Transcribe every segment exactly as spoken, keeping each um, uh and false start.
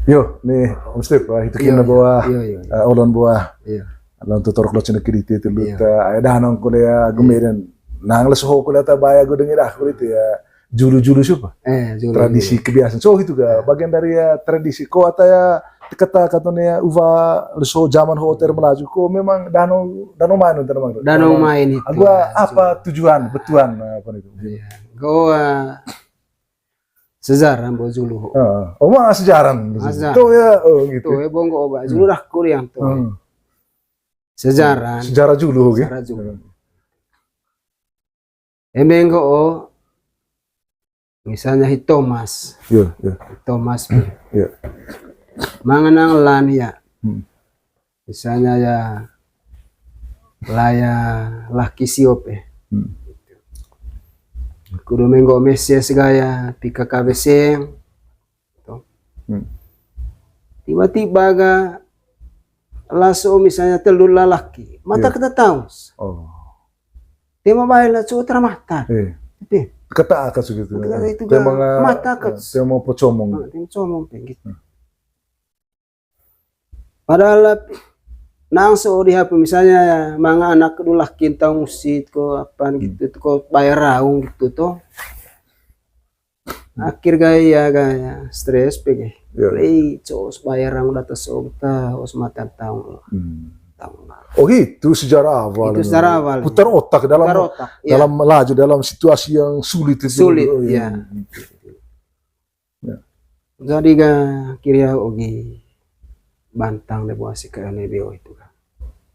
Yo, ni, Om Steve, ah, itu kena bawa, eh, olon bawa. Alon tu torok lo cina kiri ti tu luta, eh, danong kule ya, gumeden. Nang leso ho kule ta baya gu dengi dah kule ti ya. Julu-julu siapa? Eh, julu, tradisi kebiasaan. So, itu ga bagian dari ya tradisi. Ko ata ya kata kata ni ya uva leso zaman hotel Melaju. Ko memang danong, danong main, danong main. Danong main itu. Agua apa tujuan, betuan, apa itu? Iya. Goa sejarah bo julu ho. Heeh. Oh, mah sejarah. Sejarah. Tuh ya, oh gitu. Tuh ya, bo nggo oba julu dah kuriang tuh. Hmm. Sejarah. Sejarah julu, oke. Sejarah julu. Hmm. Eme nggo o, misalnya hi Thomas. Iya, iya. Thomas. Iya. Mangenang lan ya. Hmm. Misalnya ya, laya laki siop eh. Hmm. Kudu menggo meses gaya, pika kabeseng. Toh. Hmm. Tiba-tiba ga laso misalnya telu lalaki. Mata kita taus. Oh. Tema bae la cu tera mata. Eh. Tapi kata aka su gitu. Kata itu ga mata aka. Tema pocomong. Tema pocomong pe gitu. Hmm. Padahal nang so di hapu misalnya ya, manga anak dulu lakin tau musit ko apa gitu ko bayar raung gitu toh. Akhir gaya gaya stres pege. Lei cos bayar raung data so ta os mata taung. Taung. Oh itu sejarah awal. Itu sejarah awal. Putar otak dalam dalam laju dalam situasi yang sulit itu. Sulit ya. Ya. Jadi ga kiri au ogi bantang de bo ase kayak ne beo itu kan.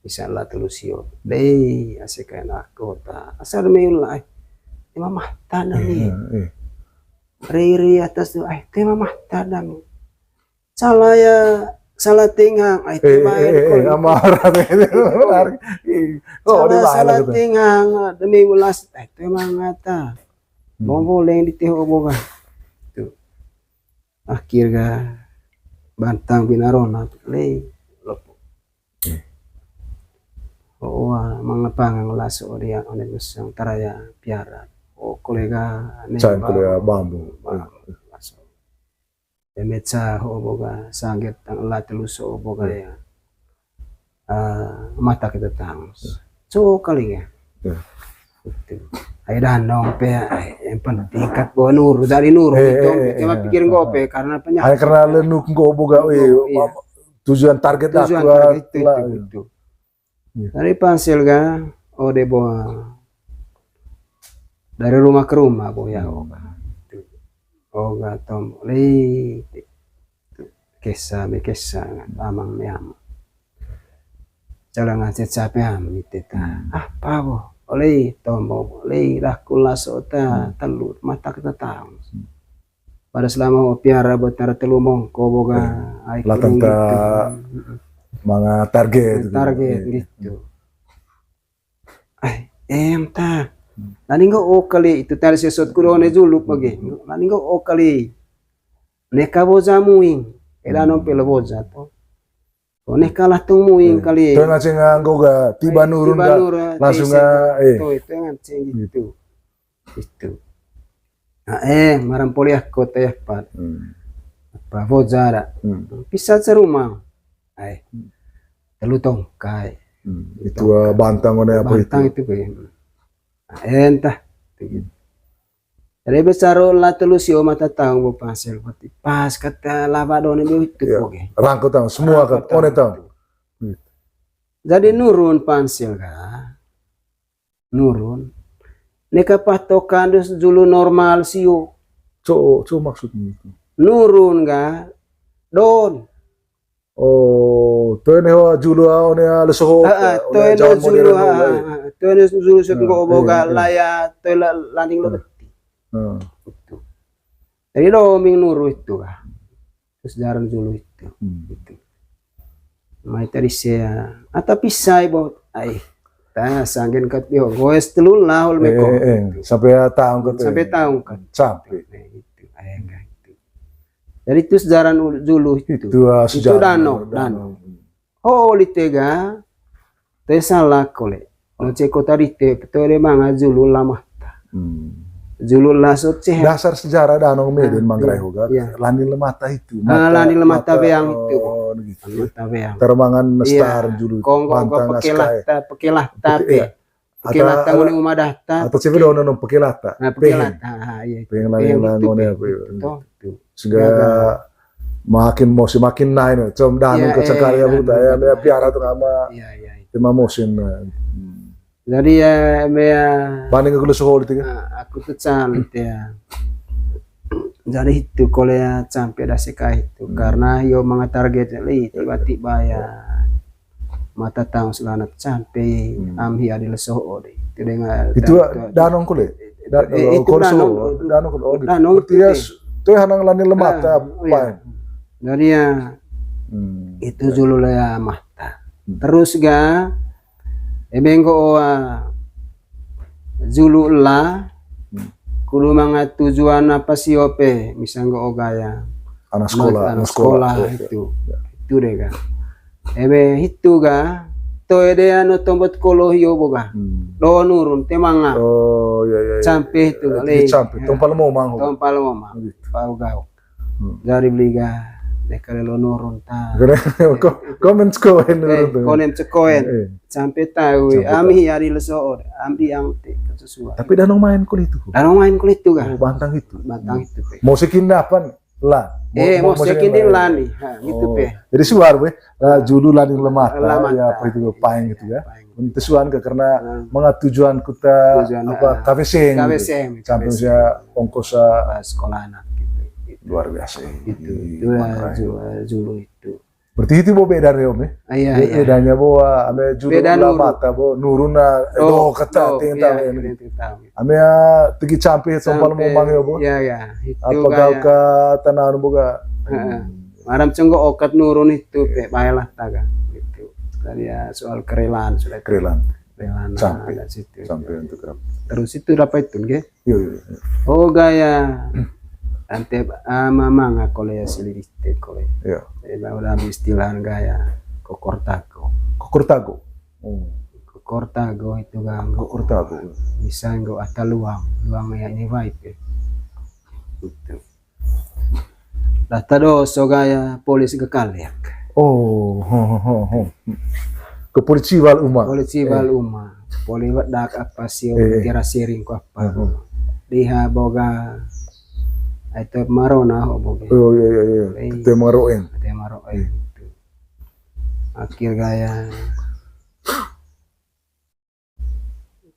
Bisa la telu sio. Dei ase kayak na kota. Asal me ula ai. Tema mata dami. Riri atas tu ai tema mata dami. Salah ya salah tingang ai tema eh, eh, eh, amara. Salah salah tingang demi ulas ai tema ngata. Bongko leng di teho boga. Tu. Akhir ga bantang binarona tu leng lopo. Oh, mangapangang laso dia one mesang taraya piara. Oh, kolega ne. Cain kolega bambu. Laso. Demet sa ho boga sangget tang la telu so boga ya. Mata kita tang. So kali ya. Ai danong pe ai yang penting kat bo nuru dari nuru itu cuma pikir nggo pe karena penyakit. Ai karena lenuk nggo boga tujuan target aku. Tujuan target itu. Dari Pansel ga, ode boa. Dari rumah ke rumah boa ya oga. Oga tom lei kesa me kesa amang me amang. Calanga ceca pe amang ite ta. Apa bo? Olei tombo olei dah kulaso ta telu mata kita tahu. Pada selama piara buat tara telu mongko boga ai latang ta manga target gitu. Target gitu. Ai em ta. Nani nggo o kali itu tadi sesot ku done juluk bagi. Nani nggo o kali. Neka boja muing. Eda nompe lo boja to. Neka lah tung muing kali. Tengah cengah nggo ga tiba nurun ga langsung ga eh. Itu itu ngaceng gitu. Itu. Nah, eh, marang poli aku teh pat. Apa boja da. Pisa ceruma. Ai. Telu tongkai. Itu bantang one apa itu? Bantang itu pe. Nah, entah. Jadi besar la telu sio mata taung bo Pansel pati. Pas kata laba done bo itu oke. Rangko taung semua kan one taung. Jadi nurun Pansel ka. Nurun. Neka patokan dus julu normal sio. Co, co maksudnya itu. Nurun ga don. Oh, toe ne ho julu a one a leso ho. Toe ne julu a. Toe ne julu sio nggo boga laya toe la landing lo beti. Jadi lo ming nuru itu ka. Terus jarang julu itu. Gitu. Mai tadi sea ata pisai bo ai ta sanggen kat bio goes telu lah ol meko. Sampai taung kat sampai taung kat sampai itu ai enggak itu. Jadi itu sejarah julu itu itu dano dano ho oli tega te salah kole no ceko tadi te petore manga julu lamah ta. Julu la sot ceh. Dasar sejarah danong Medan Manggarai Hoga. Lani Lemata itu. Ah, Lani Lemata Beang itu. Oh, gitu. Lemata Beang. Termangan star julu. Konggo Bantang Aska, Pekelata, Pekelata pe. Pekelata ngone uma data. Atau siapa dong nonton Pekelata? Nah, Pekelata. Ah, iya. Pengen lagi ngone apa ya? Sehingga makin musim makin naik nih. Com danong ke cengkali ya, buta ya, piara tuh nama. Iya, iya. Tema musim. Jadi ya, me ya. Paling aku lu sehol itu kan? Aku tuh calit ya. Jadi itu kalau ya sampai ada sekai itu karena yo manga target li tiba-tiba ya mata tahu selanat sampai amhi adil soho deh. Itu dengan itu danong kule. Itu danong kule. Danong kule. Berarti ya tuh hanang Lani Lemata. Jadi ya itu julu le ya mata. Terus ga Eme nggo oa julu la kudu manga tujuan apa sio pe, misal nggo o gaya anak sekolah, anak sekolah itu. Itu deh kan. Eme hitu ga toe deh anu tombot kolo hio boga. Do nurun te manga. Oh iya iya. Sampe itu kali. Sampe tompal momang. Tompal momang. Pau gau. Dari beli ga deka lelo nurun ta. Komen cekoen nurun tuh. Konen cekoen. Sampe tahu ami hari lesoor, ami ang te kesusuan. Tapi danong main kul itu. Danong main kul itu ga. Oh, bantang itu. Bantang itu pe. Mau sekin dapan lah. Eh, mau sekin din lani. Ha, gitu pe. Jadi suar be. Julu Lani Lemata ya, apa itu paing gitu ya. Untuk suan ke karena manga tujuan kuta apa K W C sampai usia ongkos sekolah anak gitu. Luar biasa. Itu julu itu. Berarti itu bo beda re om ya. Bedanya bo ame julu Lemata bo nurun na do kata tinggi tahu. Ame tegi campe tompal momang ya bo. Apa kau ke tanah bo ga. Maram cenggo okat nurun itu pe baelah taga gitu. Tadi ya soal kerelaan sudah kerelaan. Kerelaan sampai situ. Sampai untuk apa? Terus itu dapat itu nggih. Iya iya. Oh gaya ante ama manga kole ya siliriste kole. Iya. Udah ambil istilah gaya kokortago. Kokortago. Kokortago itu ganggu. Kokortago. Bisa nggo ata luang, luang ya ini baik ya. Gitu. Data do so gaya polis gekaliak. Oh, ho, ho, ho, ho. Ke polisi wal uma. Polisi wal uma. Poli wedak apa sio kira siring ko apa. Diha boga. Ai te marona ho boga. Oh iya iya iya. Te maroen. Te maroen. Akhir gaya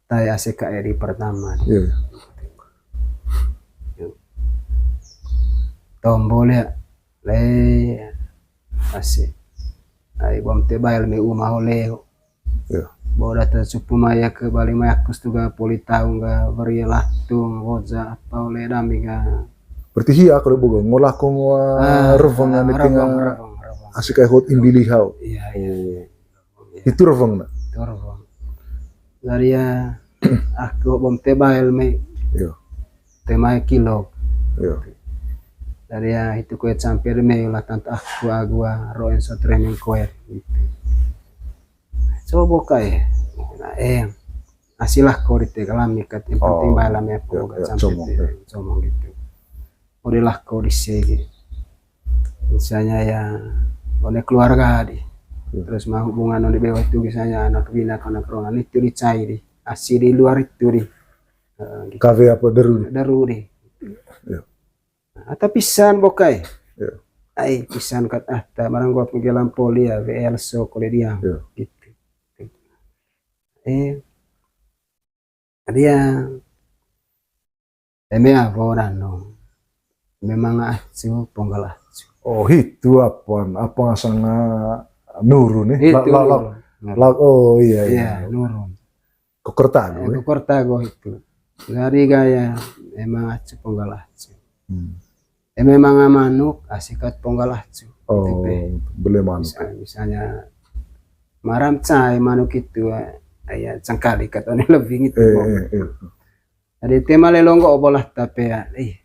tai A C K R I pertama. Iya. Tombol ya le A C. Ai bom te bail me uma ho leo. Iya. Bo data supu maya ke bali maya kus tuga poli taung ga beri latung roja apa oleh dami ga. Berarti hia kalau boga ngolah ko ngoa reveng ane tinga A C K hot imbili hau. Iya iya. Itu reveng na. Itu reveng. Dari ya aku bom te bail me. Iya. Te mai kilo. Iya. Dari ya itu kuet sampai me lah tante aku agua roen so training kuet. Coba kai. Nah, eh, asilah ko di te kalami kat yang penting bail me apa boga sampai te somong gitu. Ode lah ko di segi. Misalnya ya one keluarga di. Terus mah hubungan one bewa itu misalnya anak bina anak ronan itu dicai di. Asi di luar itu di. Kafe apa deru di. Deru di. Ata pisan bokai. Ai pisan kat ah ta marang gua penggelam poli ya V L so kole diam. Gitu. Eh, dia eme avo dano. Memang acu ponggal acu. Oh, hitu apan, apa ngasang nurun nih? Hitu la, la, nurun. La, oh iya iya. Iya, nurun. Kokortago. Eh, kokortago hitu. Dari gaya emang acu ponggal acu. Hmm. Eh, memang manuk asikat ponggal acu. Oh, beli manuk. Misal, misalnya maram cai manuk itu eh, ya cengkali katanya lebih gitu. Eh, eh, eh. Jadi tema lelonggo obolah tapi ya, ih.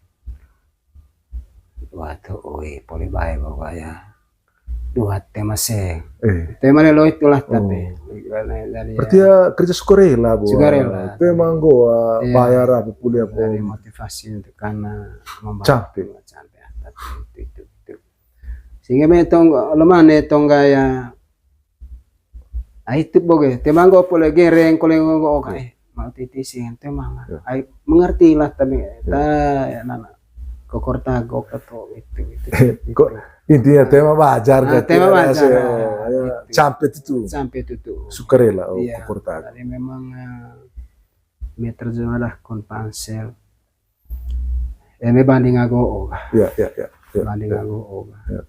Waduh, oi, poli bae bawa ya. Dua tema seng. Eh. Tema lelo itulah tapi. Dari, dari, berarti ya kerja sukarela, Bu. Sukarela. Tema nggo, ah, bayar apa kuliah apa. Dari motivasi untuk karena membantu. Capek. Capek. Tapi itu, itu, itu. Sehingga me tong lemah ne tong gaya. Ah, itu boge. Tema nggo pole gereng, kole nggo, nggo, oke. Mau titi sih, tema. Ya. Ai, mengerti lah, tapi ta, ya, nana. Kokor tagok atau itu, itu, itu. Kok intinya tema bajar, ah, tapi tema bajar, ya, itu. Sampai itu tuh. Sampai itu tuh. Sukarela, oh, iya, kokor tagok. Jadi memang, eh, meter jemalah kon pansel. Eme banding ago oga. Ya, ya, ya, ya. Banding ago oga. Ya.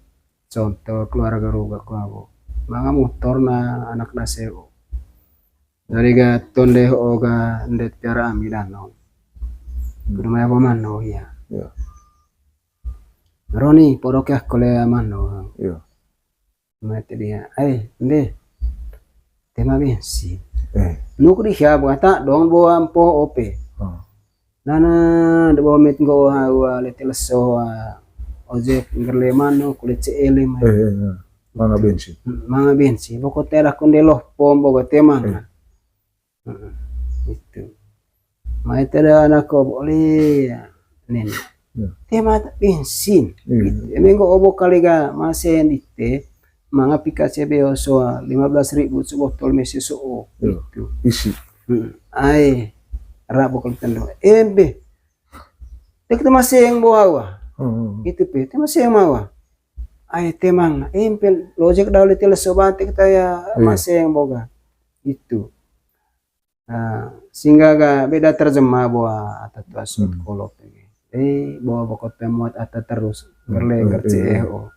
Contoh keluarga roga ko ago. Manga motor na anak na sewa. Dari ga tonde oga ndet piara ami danau. Hmm. Kudu maya pamano, iya. Ya. Roni, poro ke aku le mano. Ya. Mate dia, "Ai, nde. Tema bensin." Eh. Nuk di siap kata dong bawa ampo ope. Hmm. Nana, de bawa met nggo hawa lete leso, ah, ojek ngerle mano, kulit ceele, eh, eh, eh. Manga bensin. Hmm, manga bensin. Pokok tera konde loh pom, pokok tema. Eh. Heeh, itu. Mai tada anak ko boleh, ya, nen. Ya. Tema bensin. Iya. Gitu. Eme nggo obo kali ga mase dite, manga pika C B O soa lima belas ribu sebotol mese so'o. Ya. Gitu. Isi. Heeh. Ai, rabo kali tendo. Embe. Tek tema seng bo hawa. Hmm. Gitu pe, tema seng mawa. Ai, temang. Empe lojek dau lete leso bate kita ya, iya, maseng boga. Gitu. Nah, sehingga ga beda terjemah bahwa ata tua sut, hmm, kolok ini. Eh, bahwa pokok temuat ata terus, hmm, berlengker, hmm, C E O.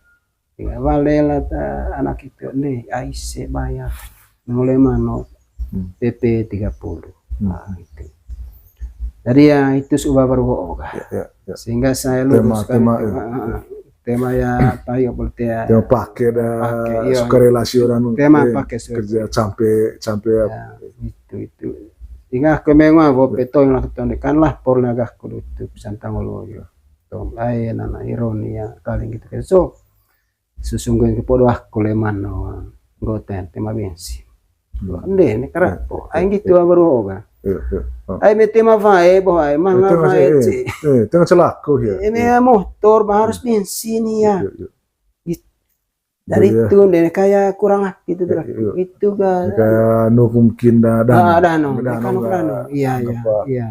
Tinggal bale lah ta anak itu nih, ai se bayar. Mulai mano, hmm, P P tiga puluh. Hmm. Nah, itu. Jadi ya itu sudah baru oga. Ya, ya, ya. Sehingga saya luruskan tema, tema, itu, ya. Heeh, heeh. Tema ya apa ya, berarti ya. Tema pake dah, pake, iya, sukarela si orang, tema, eh, pake kerja sampai, sampai ya. Ya, itu, itu. Tinggal ke memang bo, ya, petong lah, ketong kan lah, por lah gak kudu itu, pesan tanggul lo, ya. Tong lain, anak ironi ya, paling gitu kan. So, sesungguhnya kepodo aku le mano, nggo ten, tema bensin. Hmm. Ende, ini karapo. Ya, ya, aing gitu, ya, baru oga. Ya, ya. Oh. Ai, mete ma vae, boh, ai, manga, mete ma vae, eh, ci. Eh, tengah celako, ya. Ini ya, motor, bah, harus bensin, ya. Ya, ya, ya. Gitu. Dari itu, deh, kayak kurang hati itu, ya, ya. Itu kan. Kayak no mungkin dah, dah, ah, dah, no. Dah, no, dah, no. Iya, iya, iya.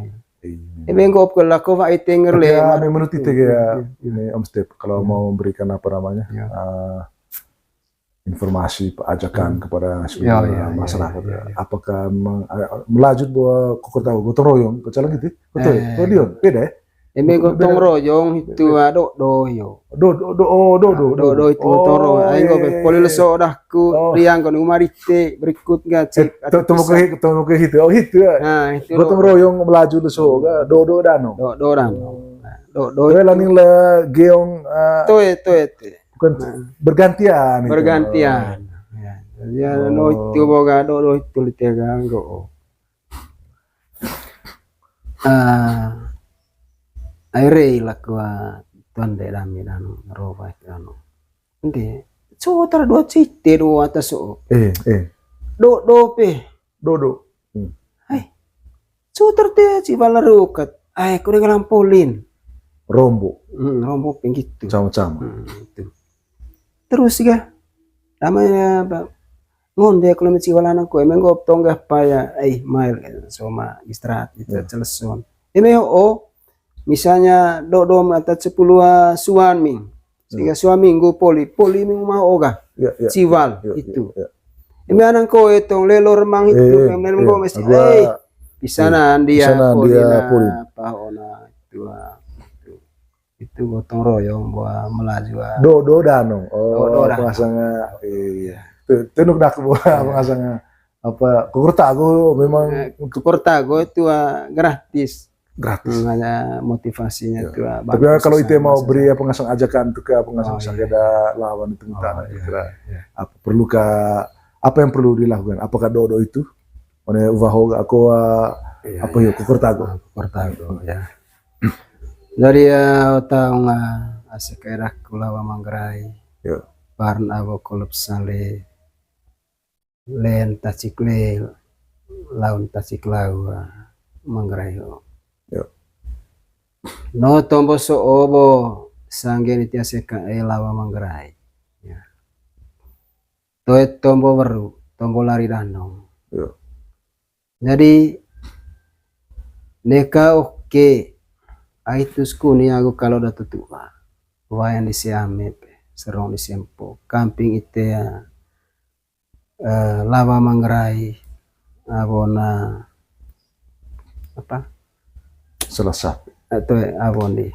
Iya. Ebe nggo pukul lako wa ite ngerle. Tapi ya, mar-, ame menurut ite ya, hmm, hmm, hmm, ini Om Step, kalau, hmm, mau memberikan apa namanya, ya, eh, informasi, ajakan, hmm, kepada seluruh, ya, ya, ya, masyarakat, ya, ya, ya. Apakah meng-, eh, melanjut bahwa kokor tagok, gotong royong, kecuali gitu, betul ya? Eh. Kalau Dion, beda ya? Eme gotong royong itu, beda. Ah, do, do, yo. Do, do, do, oh, do, do, do, do, itu gotong royong. Oh, aing go be, iya, poli leso dahku, oh, riang kon umar ite, berikut nggak, eh, cek, to-, atau temu ke, temu ke itu, oh, itu ya. Nah, itu gotong royong melaju leso, ga, do, do, dano. Do, do, dano. Oh. Nah, do, do, itu. Laning le geong, eh, toe, toe, toe. Bukan, nah, bergantian itu. Bergantian. Ya. Jadi, oh, no, itu boga, do, do, itu lite ganggu. Ah, aire laku, ah, tonde dami dano, roba dano. Ende, so tara dua cite do atas so. Eh, eh. Do, do pe. Do, do. Hmm. Hai. So terte ci bala rukat. Ai, kode galang polin. Rombo. Hmm, rombo pe gitu. Sama-sama. Hmm, itu. Terus ga. Namanya apa? Ngonde kalau meci wala anakku, eme nggo tong ga paya, eh, mail, soma istirahat, gitu, ya, celeson. Eme, oh, misalnya, do, do, mata sepuluh, ah, suan ming. Sehingga, ya, suan minggu poli, poli ming uma oga. Ya, ya, ciwal, ya, ya, itu. Ya, ya. Eme anang ko etong, lelo remang itu, eh, eme nggo, ya, mesti, agak, eh, pisanan dia, pisanan poli dia, na, poli. Apa, ona, itu, ah, itu. Itu gotong royong buat melaju, ah. Do, do dano. Oh, do, do dano. Pengasanga, iya. Tuh, tunuk dak buat, iya, pengasanga. Apa, kokor tagok memang, eh, kokor tagok itu, ah, gratis. Gratis. Hmm, hanya motivasinya, iya, itu, ah, tapi bagus kalau itu mau beri, ya, pengasang ajakan tuh ke pengasang, oh, iya, sakeda lawan itu minta, oh, iya, kira, iya, apa perlu ka, apa yang perlu dilakukan? Apakah do, do itu? One uvaho ga ako, ah, iya, apa, iya, yo, kokor tagok. Ah, kokor tagok, ya. Jadi, eh, tahu nggak, asa kayak aku lawan Manggarai. Ya. Parn awo kolop sale, len tacik le, laun tacik lau, ah, Manggarai ho. Yo. No tombo so'o bo sanggen ita seka e lawa Manggarai. Ya. Toe tombo weru, tombo lari danong. Yo. Jadi, neka oke, ai tus kuni agu kalo da tutua. Wayan di siame pe, serong di sempo. Kamping ite, eh, lawa Manggarai, abona, apa? Selasap. Atau abon di.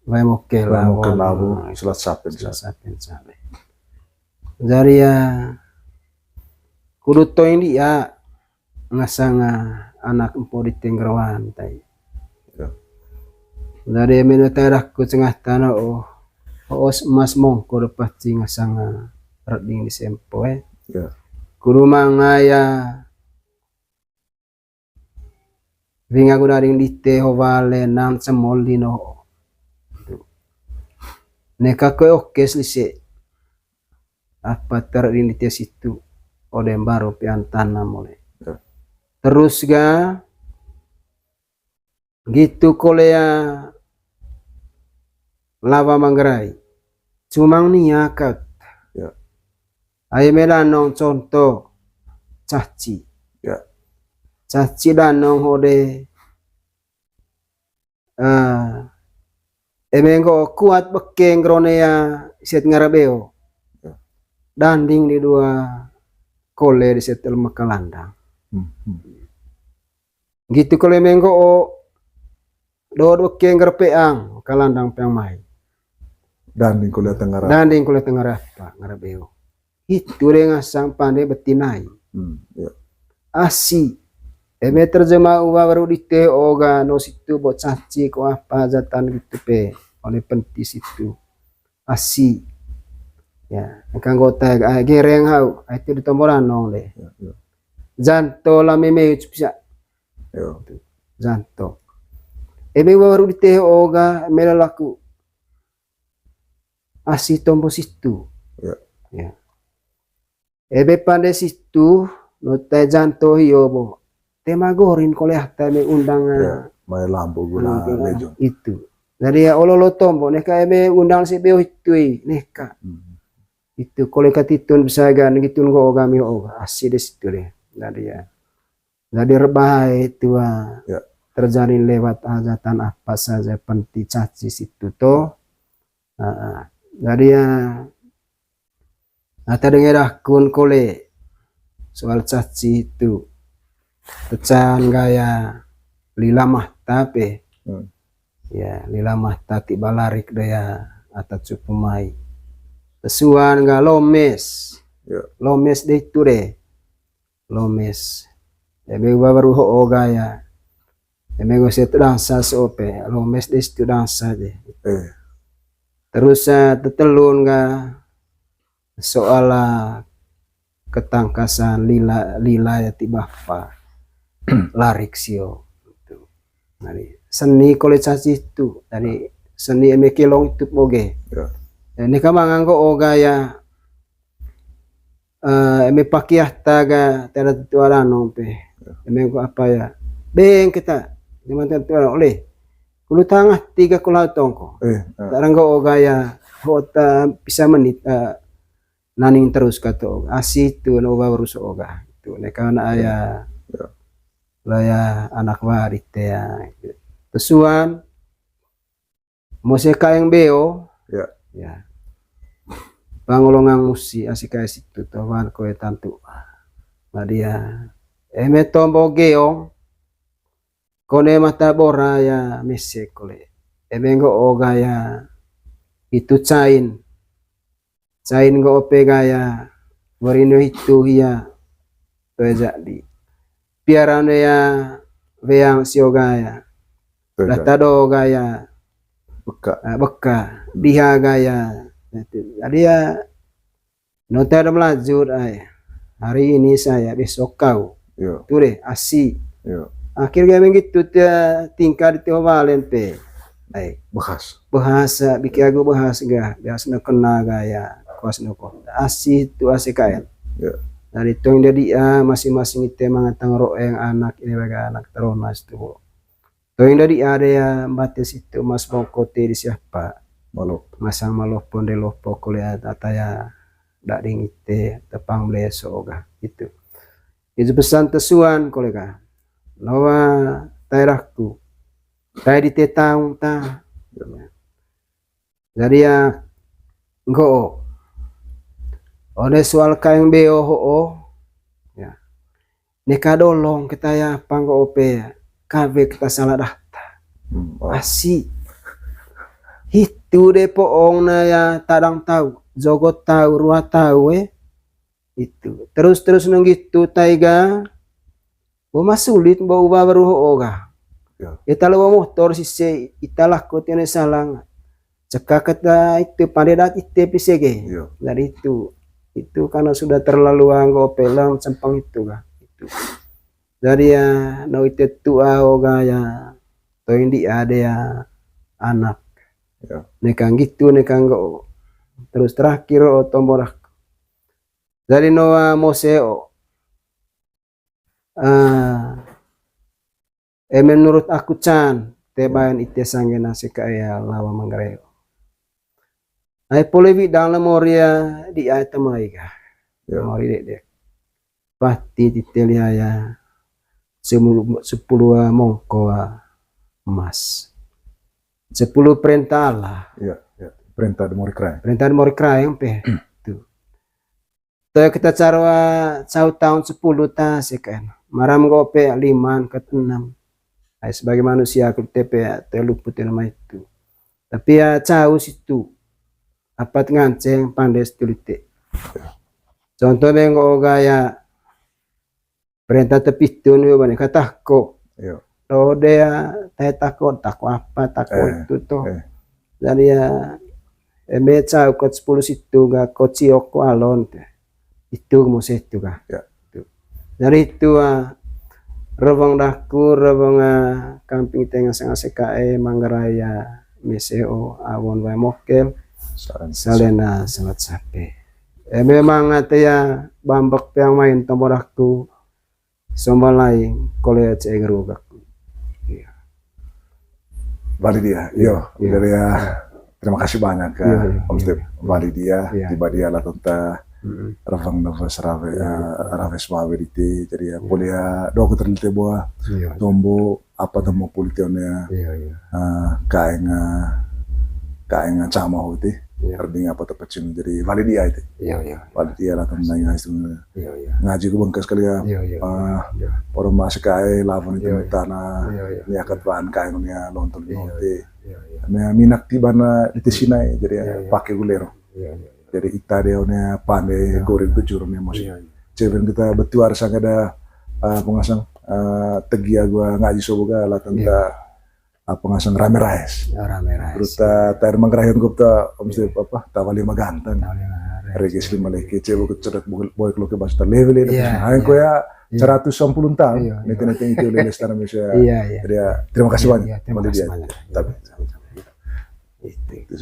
Wayan moke lawo, selasap. Selasap, insya Allah. Jadi ya, kudu toing dia, ngasanga anak empo di tenggeroan tai. Ya. Dari mena taraku cengah tano, oh, os emas mongko depat si ngasanga reding di sempo, eh. Ya. Kudu mangaya. Winga kuda ding dite ho wale nan semol dino. Neka koe oke selise. Apa ter di tia situ, ode mbaru pian tanam mole. Ya. Terus ga, gitu kolea lawa Manggarai. Cumang nia kat. Ya. Ai me danong contoh caci. Ya. Caci danong hode, eh, eme nggo kuat bekeng rone ya set ngarabeo. Ya. Danding di dua kole di set lemak kalandang. Hmm, hmm. Gitu kole eme nggo o do bekeng ngarpeang kalandang peang mai. Danding kole tengara. Danding kole tengara apa ngarabeo. Itu de ngasang pande betinai. Hmm, ya. Asi. Eme terjemah uwa baru dite oga no situ bo caci ko apa jatan gitu pe. Oleh penti situ. Asi. Ya, angka anggota, ah, gereng hau, ah, itu di tomboran nong de. Ya, ya. Janto la meme ucup sia. Ya. Janto. Eme uwa baru dite oga mela laku. Asi tombo situ. Ya. Ya. Ebe pande situ, no te janto hio bo. Tema gorin kole hata me undang, ya, eh, mai lambo guna, hmm, lejo. Itu. Jadi ya olo-olo tombo, neka ebe undang si beo hitui, neka. Hmm. Itu kole katitun bisa gan, gitu nggo oga mi oga, asi de situ de. Jadi ya. Jadi rebaha itu, ah, ya, terjalin lewat hajatan apa saja penti caci situ to. Ah, ah. Jadi ya, ata denge dakun kole soal caci itu. Tecan gaya lila mahta pe. Hmm. Ya, lila mahta ti balarik de ya ata cupu mai. Pesuan ga lomes. Ya. Lomes de itu de. Lomes. Eme uwa baru ho oga ya. Eme go se tu dansa so pe. Lomes de situ dansa de. Eh. Terus, eh, tetelun ga soal, ah, ketangkasan lila, lila ya ti bapa. Larik sio. Jadi, seni kole caci itu. Jadi, seni eme kelong itu boge. Ya. Jadi, neka manganggo oga ya, eh, eme pakiah taga, tada tetu arano pe. Ya. Eme ko apa ya. Beng kita, teman tetu arano oleh. Kulu tangah tiga kula tongko. Eh, eh. Taranggo oga ya, hota bisa menit, eh, naning terus kato oga. Asi tu no oga baru so oga. Tu neka na aya. Ya. Laya anak wari te ya. Pesuan, mose kaeng beo. Ya. Ya. Pangolongang musi asi kae situ to wan koe tantu. Madia. Eme tombo geong. Kone mata bora ya mese kole. Eme nggo oga ya itu cain. Cain nggo ope gaya. Wari no hitu hia. Toe jadi. Piara no ya weang sio gaya. Toe jadi. Data do gaya. Beka. Ah, beka. Diha gaya. Jadi ya, nota ada melajur, ai. Hari ini saya, besok kau. Yo. Tu de, asi. Yo. Akhirnya begitu te tingkah di Tio Valen pe. Ai. Bahas. Bahasa, bikin aku bahas gah. Biasa na kena gaya. Pas noko. Asi tu A C K L. Ya. Dari toing dadia masing-masing ite mangatang roeng anak ini baga anak terona situ. Toing dadia dea mbatis itu mas bongko te di siapa. Malop. Masang malop ponde lopo kole ataya dading ite tepang bleso ga itu. Itu pesan tesuan kole ga. Noa tae daku. Tae di te taung ta. Jadi ya, nggo'o. One soal kaeng beo ho'o. Ya. Neka dolong kita ya panggo'o pe kawe kita salah dahta. Hmm, oh. Asi. Hitu de poong na ya tadang tau, jogot tau, rua tau eh. Itu. Terus-terus nang gitu taiga. Bo masulit bo uba baru ho'o ga. Ya. Ita lewa motor sise ita laku tione salang. Cekak kata itu pande dat ite pisege. Ya. Dari itu. Itu karena sudah terlalu anggo pelang sempang itu ga. Itu. Dari ya no ite tua oga ya toin di ade ya anak. Ya. Nekang gitu nekang go. Terus terakhir o tomborak. Dari noa mose o. Ah, eh, menurut aku can, te baen ite sanggen A C K L lawa Manggarai. Ai pole widang le moria di ai tamai ga. Ya. Mori dek dek. Pati tite liaya sepuluh, sepuluh mongko emas. Sepuluh perintah Allah. Ya, ya. Perintah de mori krai. Perintah de mori krai yang pe. Tuh. Toyo kita caro, ah, cau tahun sepuluh ta seken. Maram gope lima ke enam. Ai sebagai manusia aku tepe toyo luput yang nama itu. Tapi ya cau situ. Apat nganceng pandes tulite. Contoh bengko gaya perintah tepitu ni bani katako. Iya. Do dea tae tako, tako apa, tako eh, itu toh. Eh. Jadi ya eme cau kot sepuluh situ ga koci oko alon te. Itu mose itu ga. Ya. Itu. Jadi itu, ah, rebang daku, rebang, ah, kamping tengah sengah sekae Manggarai ya meseo awon wae mokel. Salena selat sape. Eh, memang ate ya bambek peang main tombo daku. Sombalai kole ceng rugak. Iya. Bali dia. Iya, yo, iya. Dari ya, terima kasih banyak ke, iya, iya, Om Steve. Iya. Bali dia, iya, tiba dia lah tentang, mm-mm, ravang navas rave, iya, iya, eh, rave semawe dite. Jadi ya, iya, boleh ya, doa aku terlite buah, iya, iya, tombo apa temu pulitione ya. Iya, iya. Eh, kaeng, eh, kaeng cama hoti. Iya. Erding apa tepecing. Jadi bali dia itu. Iya, iya. Bali dia lah tentang itu. Iya, iya. Ngaji ku bengkas kali ya. Iya, iya. Ah, iya. Orang masih kae lawan itu, iya, iya, tanah. Iya, iya. Niakat bahan kae dunia nonton, iya, nonton. Iya, iya. Nah, minak tiba na di tesinai, jadi, iya, iya, pakai gulero. Iya, iya. Jadi ita dia punya pandai, iya, goreng bejur nih, masih. Iya, iya. Cewek kita betuar sangat ada, ah, pengasang, ah, tegia gua ngaji soboga lah tentang, iya, apa ngasang rame rais. Ya, rame rais. Beruta tair manggerayan gua ta, om, iya, setiap apa, tawali maganteng. Tawali maganteng. Regis lima leke, cewek ke cerdak boy, boy kalau ke bahasa ta level itu. Iya, iya. Hai ko ya, iya, seratus sepuluh tahun. Iya, iya. Nete-nete itu lele setara Indonesia. Iya, iya. Jadi ya, terima kasih, iya, banyak. Iya, terima kasih banyak. Tapi itu.